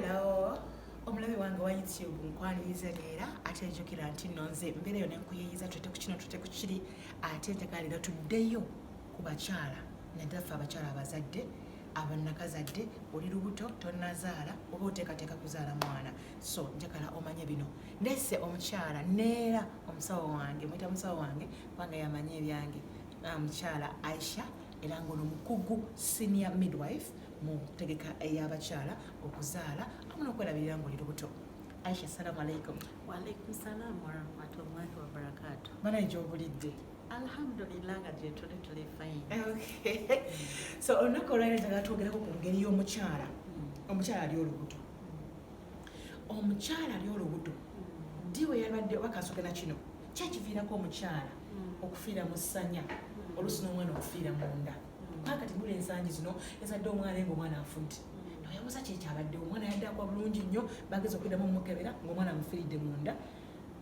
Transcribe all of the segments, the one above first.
Hello, omulabe wange wa YouTube, nkwaniriza neera. Ate njukira nti nno nze mbeereyo nenkuyiyiza, twete ku kino, twete ku kiri. Ate njagala leero tuddeyo ku bakyala, naddala ffe abakyala abazadde, abannakazadde. Oli lubuto, tonnazaala oba oteekateeka kuzaala mwana, so njagala omanye bino. Ndese omukyala neera omusawo wange, mwita musawo wange kubanga yamanyi ebyange, mukyala Aisha, era ngaono mukugu, senior midwife mu ntegeka ey'abakyala okuzaala amu n'okwerabirira ng'oli lubuto. Aisha, assalamu alaikum. Waalaikum salam warahmatullahi wabarakatu. Banaye, gy'obulidde? Alhamdulillah, nga gyetuli, tuli fine. Okay. So olunaku olwaleero njagala twogereko ku ngeri y'omukyala, omukyala ali olubuto, omukyala ali olubuto ddi we yalwadde oba kasooke na kino kyekiviirako omukyala okufiira mu ssanya, oluusi n'omwana okufiira munda. Paka kati muli ensangi zino yazadde omwana nga omwana afudde, noyabuuza kyekyabadde. Omwana yadde akwa bulungi nnyo, bageza okuddamu omukebera ngaomwana amufiiridde munda,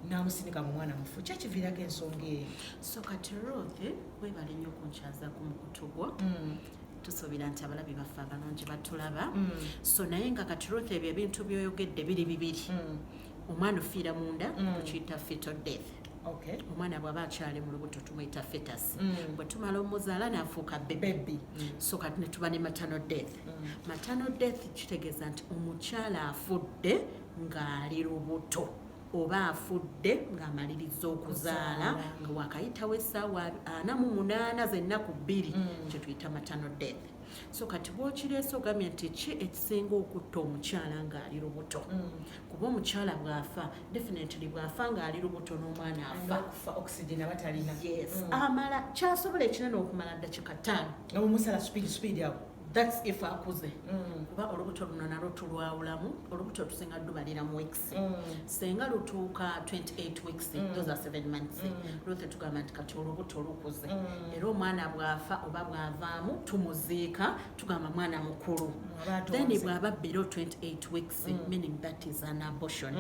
n'amusindika nga omwana mufu. Kyekiviirako ensonga eyo? So kati Ruth, webale nnyo okunkyaza ku mukutu gwo. Tusuubira nti abalabi baffe abalungi batulaba. So naye nga kati Ruth, ebyo ebintu byoyogedde biri bibiri. Omwana ofiira munda tukiyita fetal death. Omwana bw'aba akyali mu lubuto tumuyita fetus. Bwe tumala omuzaala n'afuuka baby. Baby. So kati ne tuba ne maternal death. Maternal death kitegeeza nti omukyala afudde ng'ali lubuto oba afudde ng'amaliriza okuzaala, nga wakayitawo essaawa 48 z'ennaku 2, kyetuyita maternal death. So kati bw'okireese ogambye nti ki ekisinga okutta omukyala ng'ali lubuto? Kuba omukyala bw'afa, definitely bw'afa ng'ali lubuto, n'omwana afa. Okufa oxygen aba talina. Yes. Amala kyasobola ekinene okumala ddakika 5. Nga mumusala speed speed awo. That's if akuze. Kuba olubuto luno nalwo tulwawulamu. Olubuto tusinga lubalira mu weeks. Senga lutuuka 28 weeks, those are 7 months, lwetwe tugamba nti kati olubuto lukuze. Era omwana bw'afa oba bw'avaamu, tumuziika, tugamba mwana mukulu. Aba Then atonze. bw'aba below 28 weeks, meaning that is an abortion,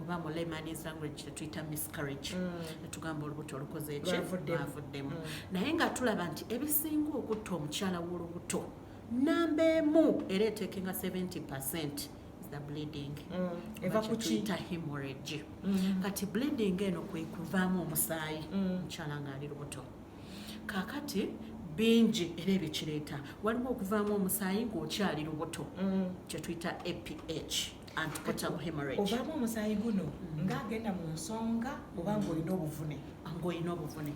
oba mu layman's language tetuyita miscarriage, netugamba olubuto olukoze eki? Lwavuddemu. Lwavuddemu. Naye nga tulaba nti ebisinga okutta omukyala w'olubuto, namba emu era eteekenga 70%, is the bleeding. Eva ku ki? Tuyita hemorrhage. Kati bleeding eno kwe kuvaamu omusaayi omukyala ng'ali lubuto. Kaakati bingi era ebikireeta. Waliwo okuvaamu omusaayi ng'okyali lubuto, kyetuyita APH, antepartum hemorrhage. Ovaamu omusaayi guno ng'agenda mu nsonga oba ng'olina obuvune? Ng'olina obuvune.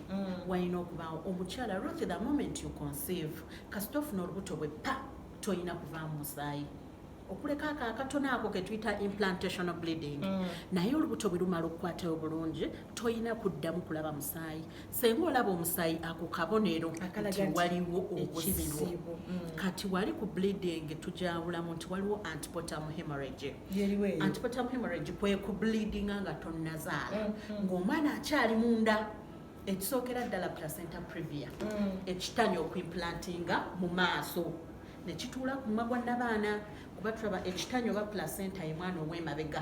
Walina okubaawo omukyala Ruth, the moment you conceive, kasita ofuna olubuto bwe pa, toyina kuvaamu musaayi okuleka ako akatono ako ketuyita implantational bleeding. Naye olubuto bwe lumala okukwatayo bulungi, toyina kuddamu kulaba musaayi. Senga olaba omusaayi, ako kabonero Akalaga nti nti waliwo obuzibu. Ekizibu. Kati wali ku bleeding tujawulamu nti waliwo antepartum hemorrhage. Yeriwo eyo? Antepartum hemorrhage kwe ku bleedinga nga tonnazaala, ng'omwana akyali munda. Ekisookera ddala placenta previa, ekitanya okuimplantinga mu maaso nekituula ku mumwa gwa nabaana. Kuba tulaba ekitanya oba placenta ye mwana ow'emabega.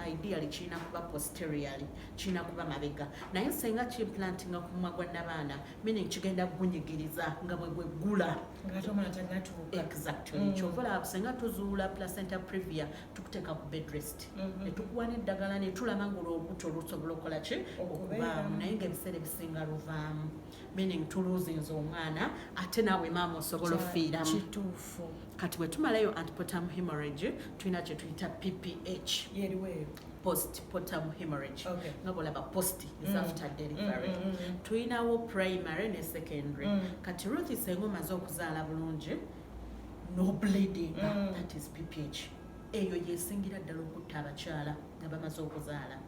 Ideally kirina kuba posteriorly, kirina kuba mabega, naye senga kimplantinga ku mumwa gwa nabaana, meaning kigenda gunyigiriza nga bwe gweggula. Ng'ate omwana tannatuuka. Exactly. Kyova olaba senga tuzuula placenta previa, tukuteeka ku bed rest, ne tukuwa n'eddagala, ne tulaba nga olubuto lusobola okukola ki? Okubeeramu. Okuvaamu. Naye ng'ebiseera ebisinga luvaamu, meaning tuluzinze omwana, ate naawe maama osobola ofiiramu. Kituufu. Kati bwe tumalayo antepartum hemorrhage, tulina kye tuyita PPH. Yeriwo eyo? Postpartum hemorrhage. Nga bwolaba, post is after delivery. Tulinawo primary ne secondary. Kati Ruth, senga omaze okuzaala bulungi, no bleeding, that is PPH. Eyo yesingira ddala okutta abakyala nga bamaze okuzaala.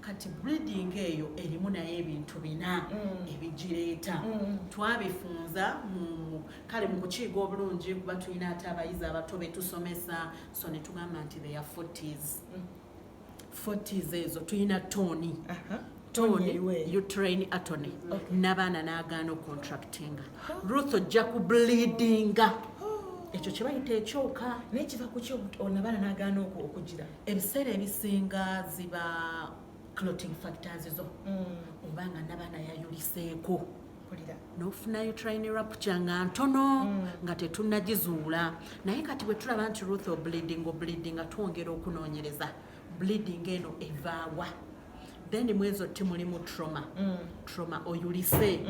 Kati bleeding eyo erimu naye ebintu bina ebigireeta. Twabifunza mu kale mu kukiiga obulungi, kuba tulina ate abayizi abato betusomesa, so ne tugamba nti they are 40s. 40s ezo tulina toni. Toni Toni, eriwo eyo? Uterine atony. N'abaana n'agaana ocontractinga. Ruth, ojja ku bleedinga, ekyo kye bayita ekyoka. Naye kiva ku ki onabaana n'agaana okugira? Ebiseera ebisinga ziba clotting factors zo, oba nga nabaana yayuliseeko. Mpulira. N'ofuna uterine rupture nga ntono, nga tetunnagizuula. Naye kati bwe tulaba nti, Ruth, obleeding, obleeding, nga twongera okunoonyereza bleeding eno evaawa. Then mwezo ti mulimu trauma. Trauma, oyulise,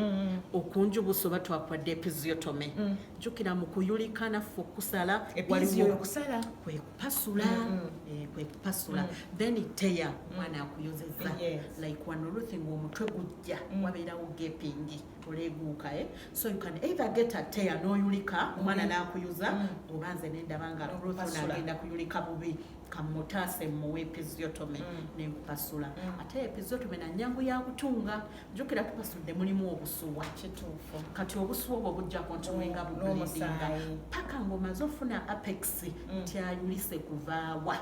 okunjubusa, oba twakwadde episiotomy. Jjukira mu kuyulika naffe okusala, Episio okusala. Kwe kupasula. Kwe kupasula. Then tear, omwana akuyozeza. Like wano, Ruth, ng'omutwe gujja, wabeerawo gaping, oleeguuka, eh? So you can either get a tear n'oyulika omwana n'akuyuza, oba nze nendaba nga Ruth N'okupasula. Nagenda kuyulika bubi, kamutaase muwe episiotomy, nenkupasula. Ate episiotomy nanyangu ya kutunga. Jjukira tupasudde, mulimu obusuwa. Kati obusuwa obwo bujja continuinga bubleedinga N'omusaayi. Paka ng'omaze ofuna apex, tyayulise kuvaawa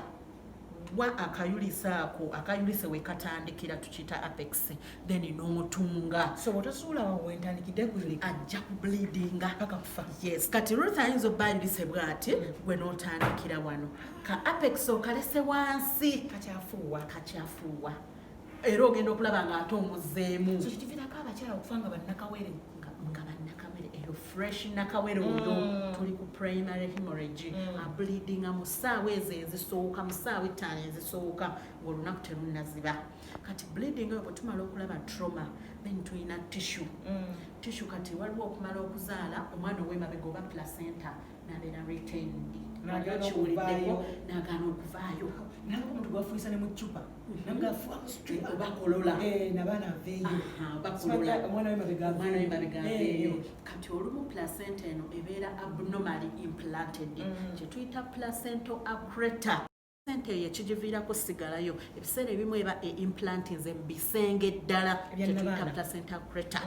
wa akayulise ako, akayulise we katandikira, tukiyita apex, then n'omutunga. So bw'otosuula wawe wentandikidde kuyulika, ajja kubleedinga paka kufa. Yes. Kati Ruth ayinza obba ayulise bw'ati, gwe n'otandikira wano, ka apex okalese wansi. Kakyafuuwa. Kakyafuuwa, era ogenda okulaba nga ate omuzzeemu. So kikiviirako abakyala okufa nga bannakawere. Nga bannakawere, eyo fresh nakawere oyo. Tuli ku primary hemorrhage. Ableedinga mu ssaawa ezo ezisooka, mu ssaawa 5 ezisooka ng'olunaku terunnaziba. Kati bleeding eyo bwe tumala okulaba trauma, then tulina tissue. Tissue, kati waliwo okumala okuzaala omwana ow'emabega oba placenta n'abeera retained. N'agaana Kiwuliddeko? okuvaayo. N'agaana okuvaayo. Nalaba omuntu gwafuuyisa ne mu ccupa, namugafuwa mu ccupa. Oba kolola. Eh, nabaana aveeyo. Aha, oba kolola. Omwana w'emabega. Omwana w'emabega Eh, aveeyo. Kati olumu placenta eno ebeera abnormally implanted, kyetuyita placental accreta. Placenta eyo ekigiviirako sigalayo ebiseera ebimu eba e implantinze mu bisenge ddala, Ebya kyetuyita nnabaana. placenta accreta,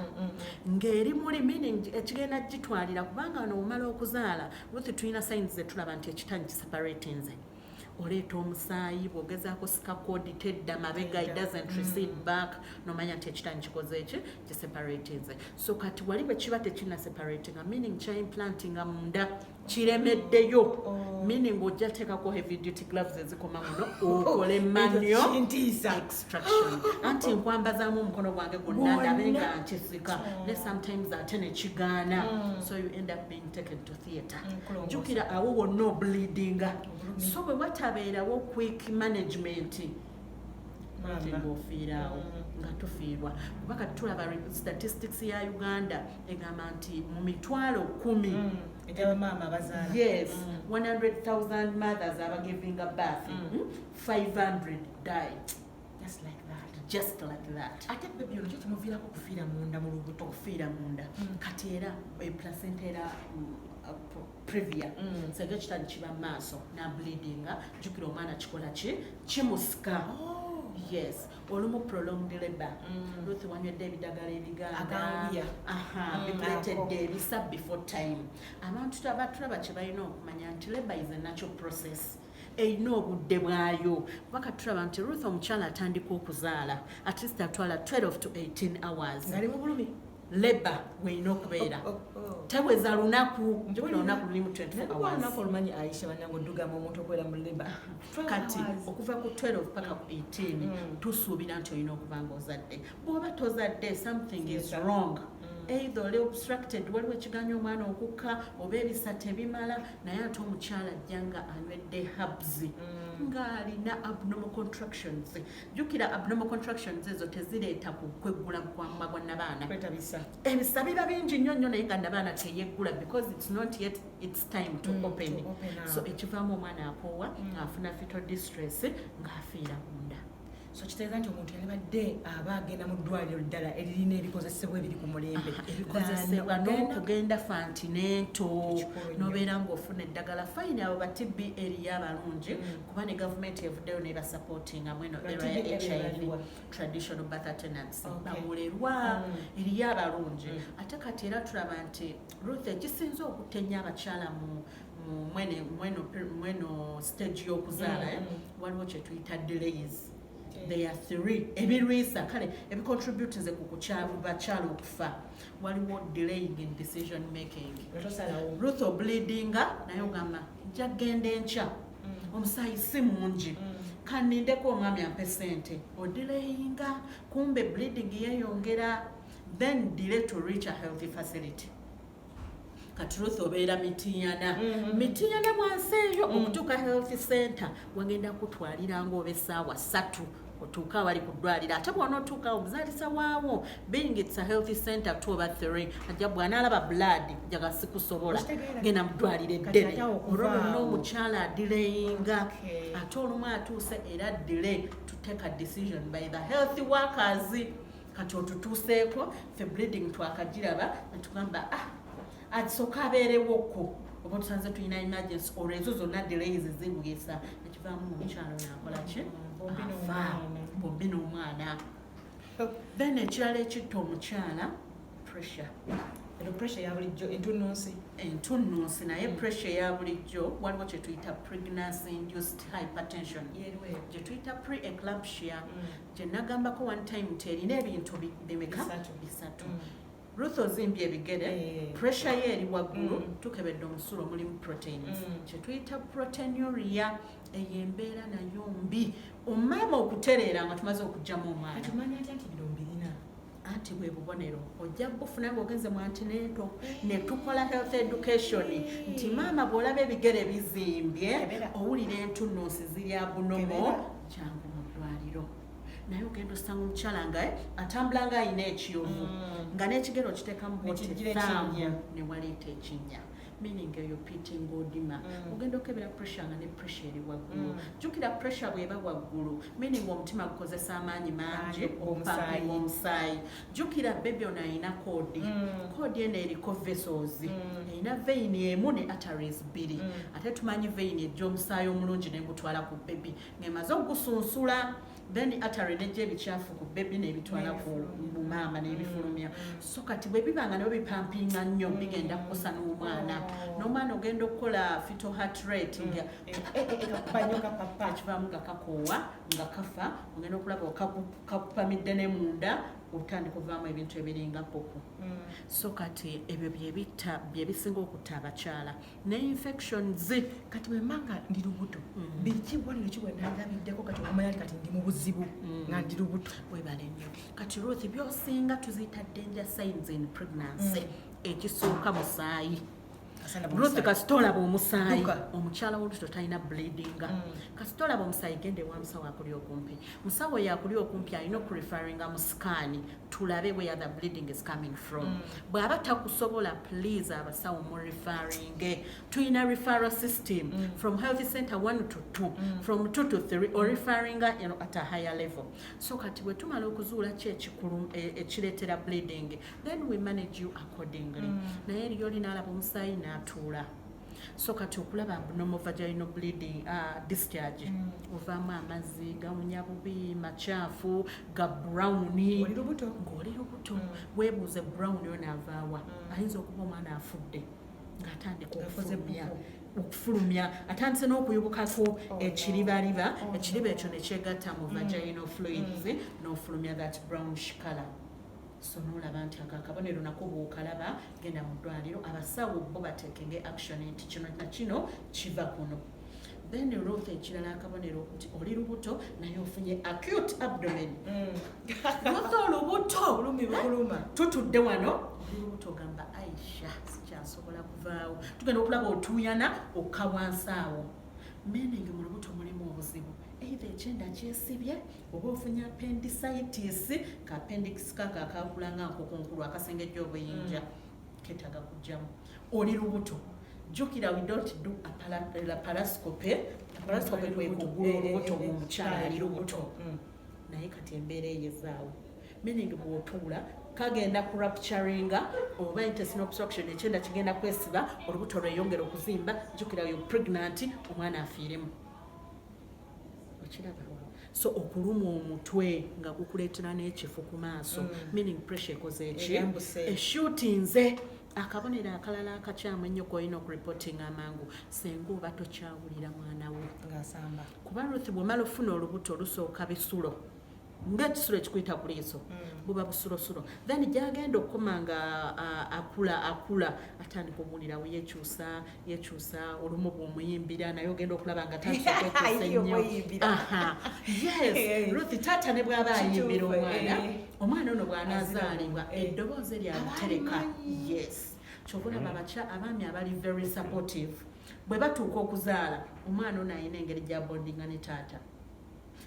ng'eri muli, meaning ekigenda gitwalira, kubanga wano omala okuzaala, Ruth, tulina signs zetulaba nti ekitanyi kiseparatinze. Oleeta omusaayi, bw'ogezaako sika cord tedda mabega, it doesn't recede back, nomanya nti ekitanyi kikoze eki, kiseparatinze. So kati wali bwe kiba tekina separatinga, meaning kya implantinga munda kiremeddeyo. Oh. Meaning ojja teekako heavy duty gloves ezikoma muno, okole manual Kintiisa. extraction. Anti nkwambazaamu omukono gwange gwonna ndabe nga Gwonna. nkisika, ne sometimes ate nekigaana, so you end up being taken to theatre. Kulongoosa. Jjukira awo wonna obleedinga. Obulumi. So bwe watabeerawo quick management, Maama. ng'ofiiraawo, nga tufiirwa, kuba kati tulaba statistics ya Uganda egamba nti mu 100,000, Egyabamaama abazaala. Yes, 100,000 mothers abagivinga birth, 500 die. Just like that. Just like that. Ate baby ono, ki kimuviirako okufiira munda mu lubuto? Okufiira munda. Kati era placenta era previa, senga ekitanyi kiba mu maaso nableedinga, jjukira omwana kikola ki? Kimusika. Oh. Yes. Olumu prolonged labor. Ruth, wanywedde ebidagala ebiganda. Aganguya. Aha, bikuleetedde ako. Ebisa before time. Abantu abatulaba kye balina okumanya nti labor is a natural process, erina obudde bwayo. Kuba kati tulaba nti, Ruth, omukyala atandika okuzaala, at least atwala 12 to 18 hours. Ngali mu bulumi. Labor weerina okubeera, Oh. teweza lunaku. Nti olunaku lulimu 24 hours. Olunaku olumanyi, Aisha bannange, oddugamba omuntu okubeera mu labor. Kati okuva ku 12 paka ku 18, tusuubira nti olina okuba nga ozadde. Bw'oba tozadde, something is wrong. Either oli obstructed, waliwo ekiganya omwana okukka, oba ebisa tebimala. Naye ate omukyala ajja nga anywedde herbs, ng'alina abnormal contractions. Jjukira abnormal contractions ezo tezireeta ku kweggula kwamma gwa nabaana. Kwetabisa. Ebisa biba bingi nnyo nnyo, naye nga nabaana teyeggula because it's not yet its time to open. To open up. So ekivaamu, omwana akoowa, afuna fetal distress, ng'afiira munda. So kitegeeza nti omuntu yalibadde aba agenda mu ddwaliro ddala eririna ebikozesebwa ebiri ku mulembe. Ebikozesebwa Than okugenda- n'okugenda antenatal, Ekikulu nnyo. n'obeera ng'ofuna eddagala. Fine, abo ba TB eriyo abalungi, kuba ne gavumenti evuddeyo nebasupportinga mweno Ba era TB ya HIV. baliwa? Traditional birth attendants. Bawolerwa. Eriyo abalungi. Ate kati era tulaba nti, Ruth, ekisinza okutenya abakyala mu mweno stage y'okuzaala, waliwo kye tuyita delays. There are three ebirwisa, kale ebicontributize ku bakyala okufa. Waliwo delaying in decision making. Nga tosalawo. Ruth, obleedinga, naye ogamba nja kgenda enkya, omusaayi si mungi, kanindeko omwami ampe sente. Odelayinga, kumbe bleeding yeyongera. Then delay to reach a healthy facility. Kati Ruth, obeera Mitiyana, Mitiyana wansi eyo, okutuuka health center wagenda kutwaliranga oba essaawa 3 otuuka awali ku ddwaliro. Ate bw'onootuuka omuzaalisa waawo, being it's a health center 2 oba 3, ajja bw'anaalaba blood jaga sikusobola. Okitegeera? Genda mu ddwaliro Kati eddene. ate awo Olwo lwonna okuvaawo. omukyala adelayinga. Ate olumu atuuse era delay to take a decision by the health workers. Kati otutuuseeko ffe, bleeding twakagiraba, netugamba, "Ah, asooka abeerewokko," oba tusanze tulina emergency. Olwo ezo zonna delays zirwisa, ekivaamu omukyalo nakola ki? Bombi Afa. N'omwana. Bombi n'omwana. Then ekirala ekitta omukyala, pressure. Eno pressure ya bulijjo, entunnunsi? Entunnunsi, naye pressure eya bulijjo, waliwo kye tuyita pregnancy induced hypertension, Yeriwe? gye tuyita pre-eclampsia, gye nagambako one time nti erina ebintu bimeka? Bisatu. Bisatu. Ruth ozimbye ebigere, pressure ye eri waggulu, tukebedde omusulo, mulimu proteins, kye tuyita proteinuria. Eyo embeera nayo mbi, omaama okutereera nga tumaze okugyamu omwana. Kati omanya atya nti bino mbirina? Anti bwe bubonero ojja bufuna ng'ogenze mu antenatal ne tukola health education nti maama, bw'olaba ebigere bizimbye, Kebera. owulira entunnunsi ziri abnormal, Kebera. jangu mu ddwaliro. Naye ogenda osanga omukyala nga atambula nga ayina ekiyovu, nga n'ekigere okiteekamu bwoti, Nekijjira thumb, ekinnya. ne waleeta ekinnya, meaning eyo pitting oedema. Ogenda okebera pressure nga ne pressure eri waggulu. Jjukira pressure bw'eba waggulu, meaning omutima gukozesa amaanyi mangi Mangi omusaayi. okupampinga omusaayi. Jjukira baby ono ayina cord. Cord eno eriko vessels. Erina vein emu ne arteries bbiri. Ate tumanyi vein ejja omusaayi omulungi negutwala ku baby ng'emaze ogusunsula, then artery nejja ebikyafu ku baby n'ebitwala ku N'ebifulumya. mu maama n'ebifulumya. So kati bwe biba nga nabo bipampinga nnyo, bigenda kukosa n'omwana. N'omwana ogenda okukola fetal heart rate nga Kakupa kapapa. Ekivaamu nga kakoowa, nga kafa. Ogenda okulaba kakupamidde ne munda, otandika ovaamu ebintu ebiringa poko. So kati ebyo byebitta, byebisinga okutta abakyala ne infections. Kati bwe mba nga ndi lubuto, biki, bubonero ki bwe nalabiddeko kati okumanya nti kati ndi mu buzibu nga ndi lubuto? Webale nnyo. Kati Ruth, byosinga tuziyita danger signs in pregnancy. Ekisooka, musaayi. Kasanda Ruth, bw'omusaayi. kasita olaba omusaayi, Dduka. omukyala w'olubuto talina bleedinga. Kasita olaba omusaayi, genda ewa musawo akuli okumpi. Musawo oyo akuli okumpi alina okureferringa mu scan, tulabe where the bleeding is coming from. Bw'aba takusobola, please, abasawo mu referringe. Tulina referral system from health center 1 to 2, from 2 to 3, or referringa at a higher level. So kati bwe tumala okuzuula ki ekikulu ekireetera bleeding, then we manage you accordingly. Naye eriyo olinaalaba omusaayi n'atuula. So kati okulaba abnormal vaginal bleeding, discharge, ovaamu amazzi gawunya bubi, makyafu, ga brown, Oli lubuto. Ng'oli lubuto. Weebuuze, brown ono avaawa? Ayinza okuba omwana afudde ng'atandika Ng'akoze okufulumya, buku. okufulumya, atandise n'okuyubukako Oh, ekiribaliba. Oh, Ekiriba ekyo ne kyegatta mu vaginal fluids n'ofulumya that brownish color. So noolaba nti ako akabonero nako bw'okalaba, genda mu ddwaliro, abasawo bo bateekenge action nti kino na kino kiva kuno. Then Ruth, ekirala akabonero nti oli lubuto naye ofunye acute abdomen. Ruth, olubuto Olumi bukuluma. Tutudde wano, oli lubuto, ogamba, "Aisha, sikyasobola kuvaawo." Tugenda okulaba otuuyana okka wansi awo, meaning mu lubuto mulimu obuzibu, either ekyenda kyesibye oba ofunye appendicitis. Ka appendix kako akakula nga nkokonkulu akasengejja obuyinja ketaaga kugjamu. Oli lubuto, jjukira we don't do laparoscopy. Laparoscopy kwe kugula olubuto mu mukyala ali lubuto. Naye kati embeera eyo ezaawo, meaning bw'otuula kagenda ku rupturinga oba intestinal obstruction, ekyenda kigenda kwesiba, olubuto lweyongera okuzimba. Jjukira yo pregnant, omwana afiiremu. Okiraba? So okulumwa omutwe nga gukuleetera n'ekifo ku maaso, meaning pressure ekoze eki? Eyambuse. Eshootinze. Akabonero akalala akakyamu ennyo k'olina okureportinga amangu, senga oba tokyawulira mwana wo Ng'asamba. Kuba Ruth, bw'omala ofuna olubuto, olusooka bisulo. Ngaekisulo ekikuyita ku liiso, buba busulosulo. Then gyagenda okukoma nga akula akula, atandika obuwulirawo yekyusa yekyusa. Olumu bwomuyimbira naye ogenda okulaba nga tandika okwekyusa Ayi, ennyo. omweyimbira. Aha. Yes, Ruth, taata ne bw'aba ayimbira omwana, omwana ono bw'anaazaalibwa, eddoboozi eryo alitereka. Abalimanyi. Yes, kyova olaba abaami abali very supportive, bwe batuuka okuzaala omwana ono, alina engeri gyabondinga ne taata,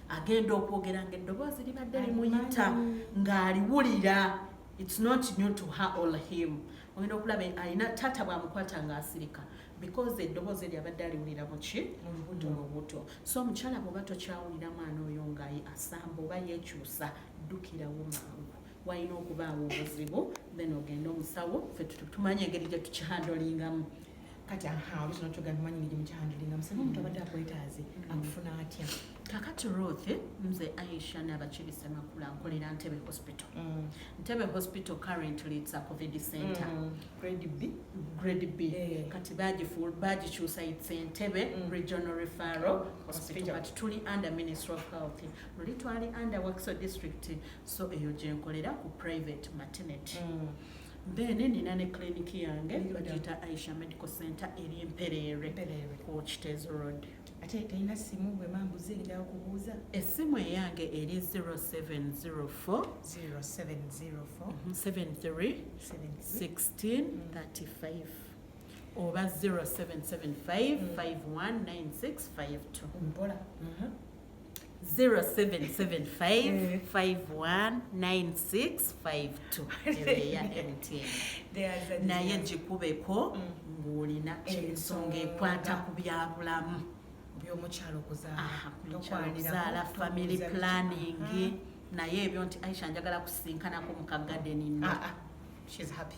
agenda okwogera nga eddoboozi libadde limuyita, Alimanyi. ng'aliwulira. It's not new to her or him. Ogenda okulaba alina taata bw'amukwata ng'asirika because eddoboozi eryo abadde aliwulira muki? Mu lubuto. Mu lubuto. So omukyala bw'oba tokyawulira mwana oyo nga asamba oba yeekyusa, ddukirawo mangu, walina okubaawo obuzibu, then ogende omusawo. Ffe tumanye engeri gye tukihandlingamu. Kati aha, oluusi notugamba manyi ngeri mukihandlinga musebe, omuntu abadde akwetaaze akufuna atya? Kakati Ruth, nze Aisha Nabakibi Semakula, nkolera Ntebe Hospital. Ntebe Hospital, currently it's a COVID center. Grade B. Grade B. Kati bagikyusa, it's Entebbe Regional Referral Hospital. Hospital. Kati tuli under Ministry of Health, luli twali under Wakiso District. So eyo gyenkolera ku private maternity. Then nina ne clinic yange, bagiyita Aisha Medical Center, eri Mpereerwe, Mpereerwe. ku Kiteezi Road. Ate terina simu bwe mambuze njagala kubuuza? Essimu eyange eri 0704 0704 73 73 16 35 oba 0775 519652. Mpola. 0775 519652, eyo eya MTN. Naye gikubeko ng'olina ensonga ekwata ku byabulamu. By'omukyalo okuzaala. Aha, ku mukyalo okuzaala, family planning. Naye ebyo nti Aisha njagala kusinkanako mu kagadeni, nno. She's happy.